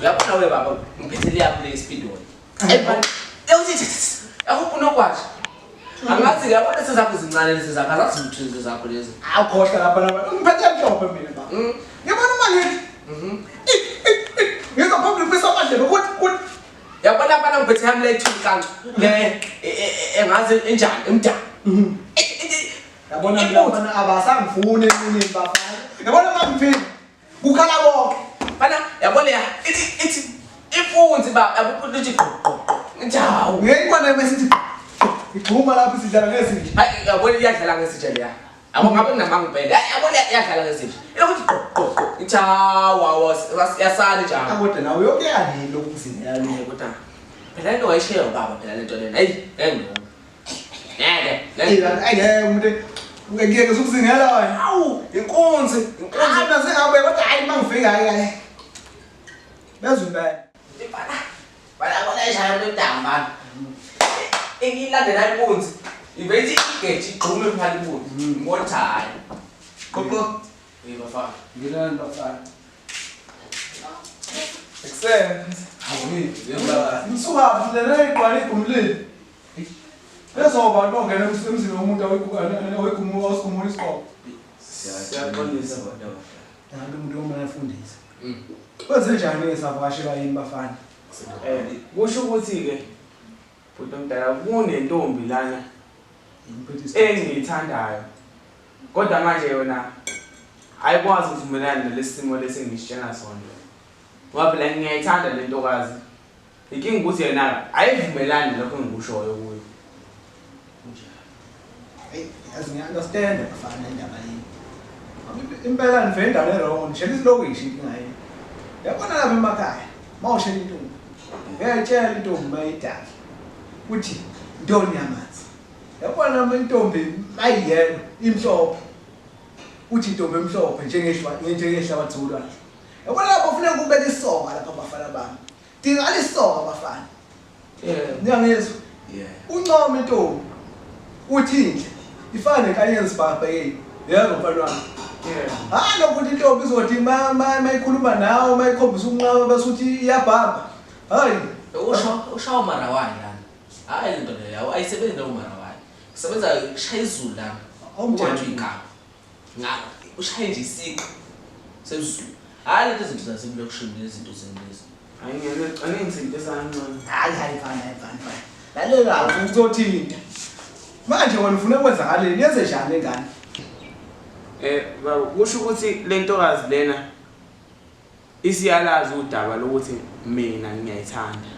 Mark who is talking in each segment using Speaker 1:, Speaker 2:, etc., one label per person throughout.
Speaker 1: Uyabona we baba, ngiphethe leyami le speed one. Ewuthi akuphi unokwazi. Angazi ke yabona lezi zakho zincane lezi zakho, azazi lutho lezi zakho lezi.
Speaker 2: Awukhohlwa lapha lapha. Ngiphethe mhlophe mina baba. Ngibona uma ngithi ngizwa phambili kufisa amadlebe ukuthi ukuthi
Speaker 1: Yabona bana ngiphethe yami le thukancu. Le engazi enjani emdala.
Speaker 2: Yabona mina bafana abasangifuni emini bafana. Yabona uma ngifika kukhala bonke.
Speaker 1: Bana yabona ya ithi ithi impunzi ba yabo lithi gqo gqo gqo. Ngithi hawu.
Speaker 2: Ngiyibona bese ithi igxuma lapho isidlala ngezinja.
Speaker 1: Hayi yabona iyadlala ngezinja leya. Yabo ngabe kunamanga impela. Hayi yabona iyadlala ngezinja. Ilokuthi gqo gqo gqo. Ithi hawu hawu yasala nje.
Speaker 2: Kodwa nawe uyokuya nini lokuzingela
Speaker 1: le? Kodwa phela into wayishiya ubaba phela lento lena. Hayi ngeke. Ngeke.
Speaker 2: Ngeke ngeke umuntu ngeke usukuzingela wena.
Speaker 1: Hawu inkunzi inkunzi.
Speaker 2: Hayi mina sengabuya kodwa hayi mangifika hayi hayi. Bezwe impela.
Speaker 1: Bana bana kona ishaya lomntanga bana. Engiyilandela inkunzi. Ivethi igeji igxume phela inkunzi. Ngibona ukuthi hayi.
Speaker 2: Qoqo.
Speaker 1: Hey bafana.
Speaker 2: Ngilani bafana. Ekuseni.
Speaker 1: Hawu hey.
Speaker 2: Ngisuka lena iqwala igumlile. Lezo bantu ongena emzini womuntu awuyigumula awusigumula isiqobo.
Speaker 1: Siyaxolisa kodwa.
Speaker 2: Nanti umuntu omane afundise. Kwenze njani ke savakashelwa yini bafana?
Speaker 3: Kusho ukuthi-ke bhuti omdala kunentombi lana engiyithandayo kodwa manje yona ayikwazi ukuvumelana nalesi simo lesi engisitshena sona ngoba phela ngiyayithanda le ntokazi. Inkinga ukuthi yena ayivumelani nalokho engikushoyo kuyo.
Speaker 2: Hey, yazi ngiya-understand bafana indaba yini. Impela nivele endaweni e-wrong, nishela isilokishi inkinga yini. Yabona lapha emakhaya, uma ushela intombi, uyayitshela intombi uma idala ukuthi ntoni yamanzi. Yabona uma intombi mayiyelo imhlophe, uthi intombi emhlophe njengehlabathi zolwandle. Yabona lapho kufuneka ubeke isoka lapha bafana bami. Dinga lisoka bafana.
Speaker 1: Yeah.
Speaker 2: Niyangizwa?
Speaker 1: Yeah.
Speaker 2: Uncoma intombi. Uthi inhle. Ifana nenkanyezi sibhakabhekeni. Yebo mfana wami.
Speaker 3: Yeah.
Speaker 2: Hayi lokho ukuthi intombi izothi ma mayikhuluma nawe mayikhombisa ukunqaba bese uthi iyabhamba. Hayi.
Speaker 1: Usho ushawa marawani lana. Hayi lento leyo ayisebenzi leyo marawani. Kusebenza kushaya izulu lana.
Speaker 2: Awumtshela.
Speaker 1: Ungathi uyigama. Nga ushaye nje isiqu sezulu. Hayi lento izinto zasemlokishini lezinto zenilezi.
Speaker 3: Hayi ngeke aningithinte kancane.
Speaker 2: Hayi hayi mfana hayi mfana mfana. Lalela uzothinta. Manje wena ufuna kwenzakaleni? Yenze njani lengane?
Speaker 3: Baba kusho ukuthi le ntokazi lena isiyalazi udaba lokuthi mina ngiyayithanda.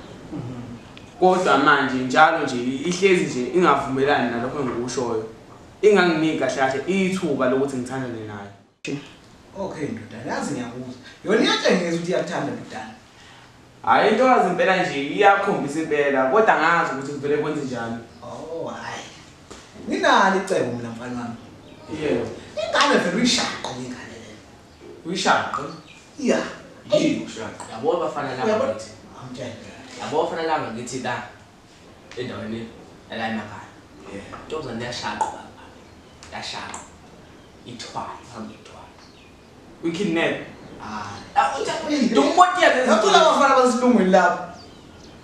Speaker 3: Kodwa manje njalo nje ihlezi nje ingavumelani nalokho engikushoyo. Inganginiki kahle kahle ithuba lokuthi ngithandane nayo.
Speaker 2: Okay ndodana, yazi ngiyakuzwa. Yona iyatshengisa ukuthi iyakuthanda ndodana.
Speaker 3: Hhayi intokazi impela nje iyakhombisa impela kodwa angazi ukuthi kuvele kwenze njani.
Speaker 2: Oh hhayi. Nginalo icebo mina mfana wami.
Speaker 3: Yebo.
Speaker 2: Ingane vele uyishaqe ingane le.
Speaker 3: Uyishaqe?
Speaker 2: Yeah.
Speaker 3: Yini ushaqe?
Speaker 1: Yabo bafana laba
Speaker 2: Uyabona?
Speaker 1: ngithi.
Speaker 2: Awumtshele.
Speaker 1: Yabo bafana laba ngithi la endaweni la emakhaya.
Speaker 3: Yeah.
Speaker 1: Ntombazane iyashaqa baba. Yashaqa. Ithwala, hambe ithwala.
Speaker 3: Uyi-kidnap.
Speaker 1: Ah, Ndomboti
Speaker 2: Ngicela abafana basilungwini lapha.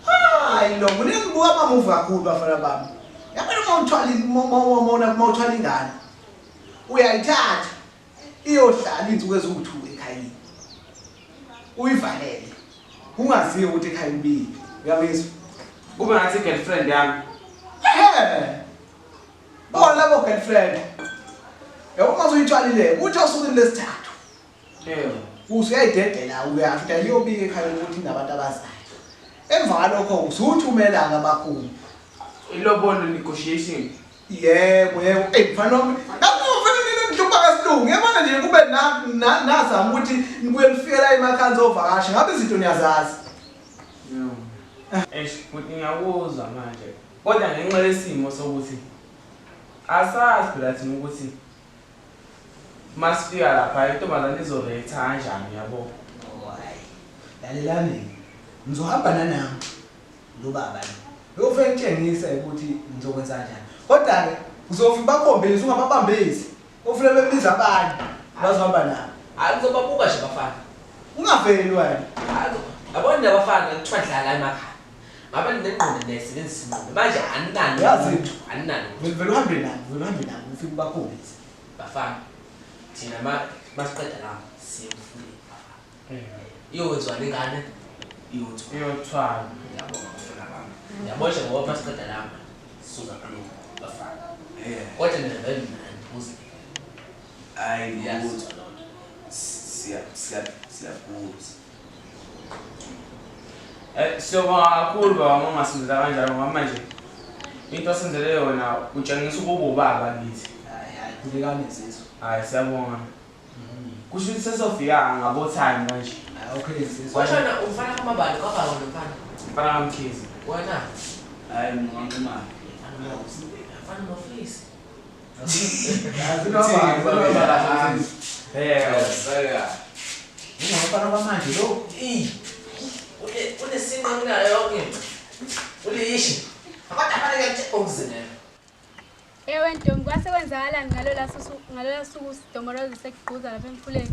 Speaker 2: Hayi lo ngibuka ama-movie kakhulu bafana bami. Yabona uma uthwala uma uthwala ingane. Uyayithatha iyohlala izinsuku eziwu-2 ekhayeni. Uyivalele. Kungaziwa ukuthi ekhaya ubili. Uyangizwa?
Speaker 3: Kube ngathi i-girlfriend yami.
Speaker 2: Ehhe. Bona labo girlfriend. Yabo uma usuyithwalile, uthi osukwini lesithathu.
Speaker 3: Yebo.
Speaker 2: Usuyayidedela uyasho ukuthi ayiyobika ekhaya ukuthi inabantu abazayo. Emva kwalokho usuthumela-ke abakhulu.
Speaker 3: Ilobolo negotiation.
Speaker 2: Yebo yebo. Ey mfana wami, lapho ufuna nini ngihlupha kasilungu. Yabona nje kube nazama ukuthi nibuye nifike la emakhaya nizovakasha. Ngabe izinto niyazazi.
Speaker 3: Yebo. Eish, futhi ngiyakuzwa manje. Kodwa ngenxa yesimo sokuthi asazi phela thina ukuthi masifika lapha intombazane izoretha kanjani yabo.
Speaker 2: Oh hayi. Lalelani. Ngizohamba nanami lo baba lo. Uyofike ngitshengise ukuthi ngizokwenza kanjani. Kodwa-ke uzofika ubakhombise ungababambisi. Ufike bebiza abanye bazohamba nabo.
Speaker 1: Hayi ngizobabuka nje bafana.
Speaker 2: Ungaveli wena.
Speaker 1: Hayi Yabona labafana kuthiwa dlala emakhaya. Ngabe ninengqondo niyayisebenzisa ingqondo. Manje aninalo
Speaker 2: Yazi.
Speaker 1: lutho, aninalo lutho.
Speaker 2: Vele vele uhambe nabo, vele uhambe nabo ufike ubakhombise.
Speaker 1: Bafana, thina masiqeda la siye emfuleni bafana. Iyokwenziwa lengane iyothwala.
Speaker 3: Iyothwala.
Speaker 1: Ngiyabonga bafana bami. Yabo nje ngoba masiqeda la suka kulokhu bafana.
Speaker 4: Eh,
Speaker 1: Kodwa nina vele nani
Speaker 4: hayi lutho.
Speaker 1: iyazizwa loo nto.
Speaker 4: Siya siya siyaphuza.
Speaker 3: Siyabonga kakhulu baba uma ungasenzela kanjalo ngoba manje into osenzele yona utshengisa ukuba ubaba kithi.
Speaker 2: Hayi hayi khulekani insizwa.
Speaker 3: Hayi siyabonga. Kusho ukuthi sesofika ngabo time kanje.
Speaker 2: Hayi okay insizwa.
Speaker 1: Kwashona umfana kamabali kwababa nomfana.
Speaker 3: Mfana kaMkhize.
Speaker 1: Wena
Speaker 4: Hayi mina nginqumana.
Speaker 1: mfana mafisi.
Speaker 2: Yazi noma.
Speaker 3: Yebo.
Speaker 4: Saka.
Speaker 2: Ungafana kwamanje lo.
Speaker 1: Ey. Une unesinqa kunayo yonke into. Uliyishi. Abantu abanike nje okuzinela.
Speaker 5: Ewe ntombi, kwase kwenzakalani ngalola suku uSidomoroza sekugquza lapha emfuleni?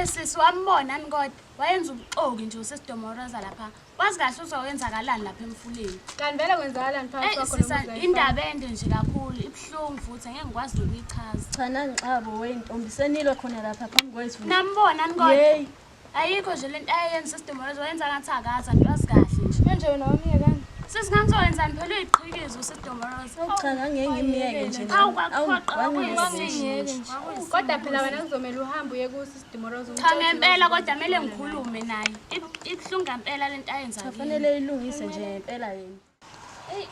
Speaker 6: Sisi wambona kodwa wayenza ubuxoki nje usesidomoroza lapha. Wazi kahle uzokwenzakalani lapha emfuleni.
Speaker 5: Kanti vele kwenzakalani phakathi
Speaker 6: Eh
Speaker 5: kwakho
Speaker 6: sisa
Speaker 5: noMzayifani?
Speaker 6: indaba ende nje kakhulu, ibuhlungu futhi angeke ngikwazi nokuyichaza.
Speaker 7: Cha nangixabo weyintombi senilwe khona lapha phambi kwethu.
Speaker 6: Nambona kodwa
Speaker 7: Yeyi.
Speaker 6: ayikho nje lento ayenza uSidomoroza wayenza ngathi akazi anti wazi kahle nje.
Speaker 5: Manje wena wamyekani?
Speaker 6: Sisi ngangizokwenzani phela uyiqhikiza uSidomoroza.
Speaker 7: Awu cha ngangeke ngimyeke nje.
Speaker 6: Awu kwakuphoqa
Speaker 5: Wangiyeke nje. Kodwa phela wena kuzomele uhambe uye kuSidomoroza.
Speaker 6: Cha ngempela kodwa kumele ngikhulume naye. Ibuhlungu ngempela lento ayenza.
Speaker 7: Cha fanele ilungise nje ngempela yena.
Speaker 6: Ey,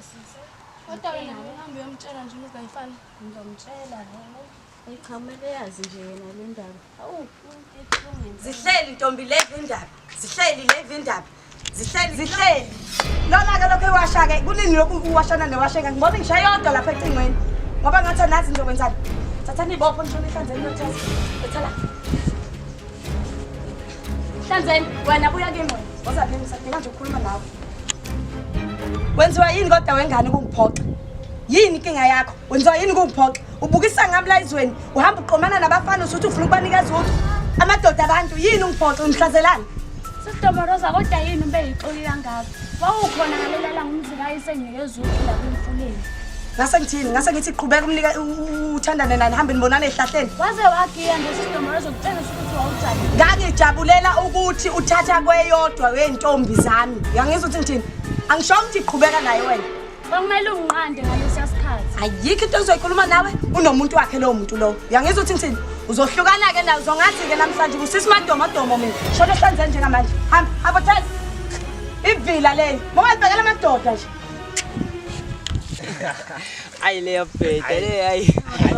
Speaker 6: sisi.
Speaker 5: Kodwa wena uhambe uyomtshela nje uMzayifani.
Speaker 7: Ngizomtshela vele. Eyi cha kumele yazi nje yena le ndaba. Awu
Speaker 8: Zihleli ntombi lezi indaba. Zihleli lezi indaba. Zihleli zihleli. Lona ke lokho ewasha ke kunini lokhu uwashana newasheka ngibona ngisho yodwa lapha ecingweni. Ngoba ngathi nazi ngizokwenzani. Thathani ibopho nishone ehlanzeni yothatha. Letha la. Hlanzeni wena buya kimi wena. Woza kimi ngisadinga nje ukukhuluma nawe. Wenziwa yini kodwa wengane ukungiphoxa? Yini inkinga yakho? Wenziwa yini ukungiphoxa? Ubukisa ngami la ezweni, uhamba uqomana nabafana usuthi ufuna ukubanikeza utho. Amadoda abantu yini ungiphoxa ungihlazelani?
Speaker 6: Sidomoroza kodwa yini ube yixoki kangaka? Wawukhona ngalela langa umzikayise enginikeza ucu lapha emfuleni.
Speaker 8: Ngase ngithini? Ngase ngithi qhubeka umnika uthandane naye nihambe nibonane ezihlahleni.
Speaker 6: Waze wagiya nje Sidomoroza ukutshengisa ukuthi wawujabulile.
Speaker 8: Ngangijabulela ukuthi uthatha kweyodwa wezintombi zami. Uyangizwa ukuthi ngithini? Angisho ukuthi qhubeka naye wena.
Speaker 6: Kwakumele unginqande ngalesiya sikhathi.
Speaker 8: Ayikho into engizoyikhuluma nawe unomuntu wakhe lowo muntu lowo. Uyangizwa ukuthi ngithini? Uzohlukana ke naye uzongathi ke namhlanje kusisi madomodomo mina. Shona ehlanzeni njengamanje. Hamba, hamba Thezi. Ivila leli. Ngoba libhekela amadoda nje.
Speaker 9: Ayi leyo bhede le ayi.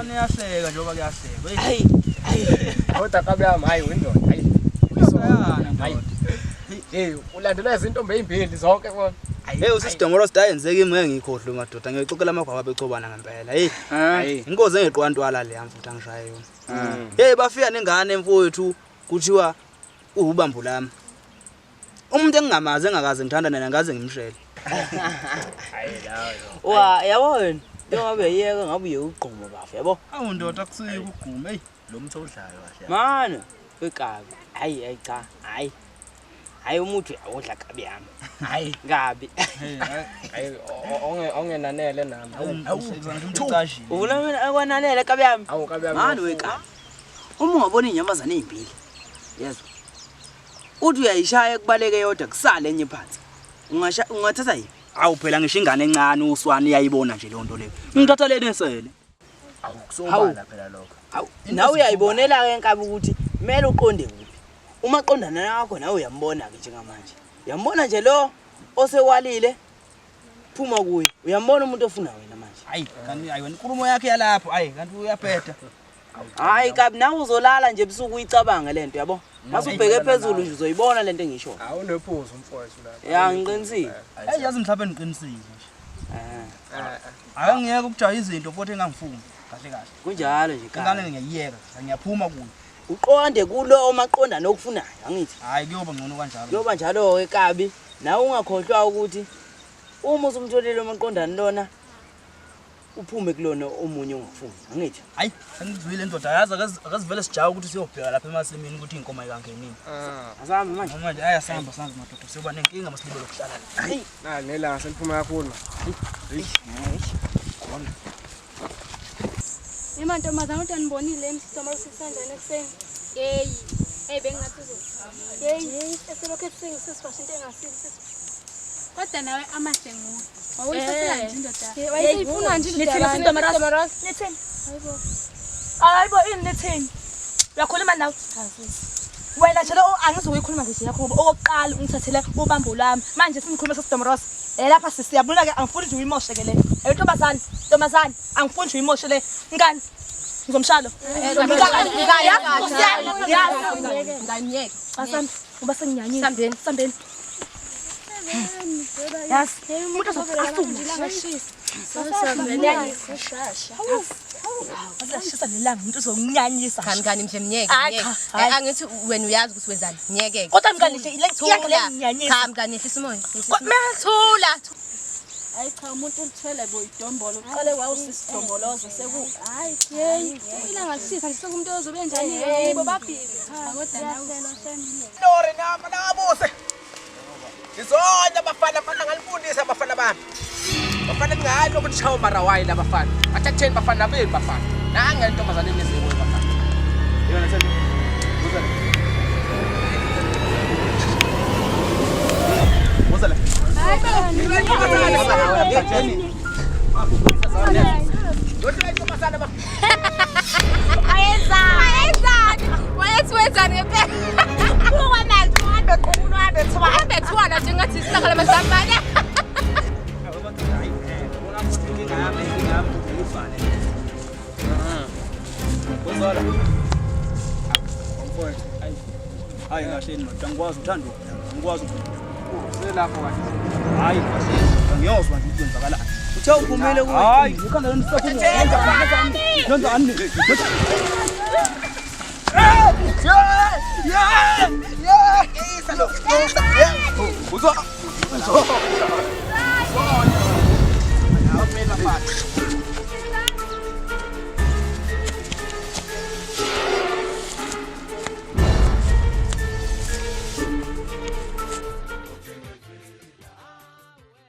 Speaker 10: Niyahleka njengoba kuyahlekwa.
Speaker 9: Ayi.
Speaker 10: Kodwa kabi yami hayi windoda. Hayi. Hayi. Hey, ulandelwa izintombi ezimbili zonke kona.
Speaker 11: Hey uSidomoroza dayenzeka kimi ngeke ngikhohlwe madoda ngiyixoxela amagwaba becobana ngempela. Hey. Inkozi engeqwantwala le yamfutha ngishaye yona. Hey bafika nengane mfowethu kuthiwa uwubambo lami. Umuntu engingamazi engakaze ngithandane naye ngaze ngimshele.
Speaker 9: Wa yabo wena. Njengoba yeka ngabe uye ugqumo bafu yabo.
Speaker 11: Awu ndoda akusike ukugquma hey.
Speaker 10: Lo mtho udlayo kahle.
Speaker 9: Mana wekabi. Hayi hayi cha hayi. Hayi umuthi uyawudla kabi yami. Hayi kabi.
Speaker 10: Hayi ongenanele nami.
Speaker 9: Ufuna mina akwananele kabi yami.
Speaker 10: Awu kabi yami.
Speaker 9: Mani wekabi. Uma ungabona inyamazane ezimbili. Yezwa. Uthi uyayishaya kubaleke yodwa kusale enye phansi. Ungathatha yiphi?
Speaker 11: Awu phela ngisho ingane encane uswane iyayibona nje leyo nto leyo. Ngithatha leni esele.
Speaker 10: Awu kusobala phela lokho.
Speaker 9: Awu nawe uyayibonela ke nkabi ukuthi kumele uqonde kuphi. Uma qondana nakho nawe uyambona ke njengamanje. Uyambona nje lo osewalile phuma kuye. Uyambona umuntu ofuna wena manje.
Speaker 11: Hayi kanti hayi wena inkulumo yakhe yalapho hayi kanti uyaphetha.
Speaker 9: Hayi kabi nawe uzolala nje ebusuku uyicabange lento yabo. Mase ubheke phezulu nje uzoyibona lento engisho.
Speaker 10: Awu unephuzu mfowethu lapha.
Speaker 9: Ya ngiqinisile.
Speaker 11: Hey yazi mhlawumbe ngiqinisile nje. Ake ngiyeke ukujaha izinto futhi engangifuni kahle kahle.
Speaker 9: Kunjalo nje kabi.
Speaker 11: Ingane ngiyayiyeka ngiyaphuma kuyo.
Speaker 9: Uqonde kulo omaqondana okufunayo angithi.
Speaker 11: Hayi kuyoba ngcono kanjalo.
Speaker 9: Kuyoba njalo ke kabi. Nawe ungakhohlwa ukuthi uma usumtholile umaqondana lona Uphume kulona omunye ongafuni, angithi?
Speaker 11: Hayi, sengizwile ndoda, yazi akazivele sijahe ukuthi siyobheka lapha emasimini ukuthi iy'nkomo ayikangenini.
Speaker 10: Asambe manje.
Speaker 11: Manje hayi asihamba asambe madoda, siyoba nenkinga masilibele ukuhlala la.
Speaker 10: Hayi, nali nelanga seliphuma kakhulu manje.
Speaker 11: Khona.
Speaker 5: Ema ntombazane kodwa nibonile emsidomoro sisanjani ekuseni. Yeyi. Hey bengingathi uzo. Yeyi, eselokhu ekuseni sesifashe into engasile sesi. Kodwa nawe amahle nguwe. Wawuyithathela nje indoda. Wayeyifuna nje indoda.
Speaker 8: Nithini sidomorosa? Nithini? Hayibo ini nithini? Uyakhuluma nawe? Wena nje lo angizukuyikhuluma nje yakho ngoba okokuqala ungithathele ubambo lwami. Manje singikhuluma sesidomorosa. Lapha sisiyabona ke angifuni nje uyimoshe ke le. Ntombazane, ntombazane, angifuni nje uyimoshe le. Ngani? Ngizomshalo. Ngani? Ngani?
Speaker 7: Ngani?
Speaker 8: Asambe, ngoba senginyanyile. Sambeni, sambeni. Yazi, umuntu azocasula. Azashisa nelanga umuntu uzokunyanyisa.
Speaker 7: Cha mngani nje mnyeke.
Speaker 8: Hayi,
Speaker 7: mnyeke.
Speaker 8: cha, hayi.
Speaker 7: Angithi wena uyazi ukuthi wenzani. Myeke.
Speaker 8: Kodwa mngani nje le
Speaker 7: Thula.
Speaker 8: nginyanyisa.
Speaker 7: Cha mngani yehlisa umoya. Yehlisa
Speaker 8: Kodwa
Speaker 7: umoya. Thula.
Speaker 6: Hayi cha umuntu ulithwele bo idombolo uqale wawusisidombolozo seku
Speaker 5: Hayi, yeyi. Ilanga lishisa nje sekumuntu ozobe njani. Yebo babhizi. Cha kodwa nawe.
Speaker 1: Lori nama nabuse. Ngizona abafana fana ngalifundisa abafana bami. Bafana ngayi lokhu nishawa marawayi labafana. Athatheni bafana benu bafana. Nanga intombazane enezeko bafana.
Speaker 3: Yona Thembi. Buza la. Buza la.
Speaker 7: Ayenzani? Wayethi wenzani ngempela? Buka manje uhambe qhunu uhambe thiwa. Uhambe thiwa nje ngathi isaka lamazambane.
Speaker 11: Buzola. Mfowethu, hayi. Hayi kahleni madoda, angikwazi uthando. Angikwazi.
Speaker 10: Selapho kahle.
Speaker 11: Hayi kahleni, angiyozwa nje ukuthi kwenzakalani.
Speaker 9: Uthe uphumile kuwe.
Speaker 11: Hayi, ikhanda lami lisakhuluma. Nenzani?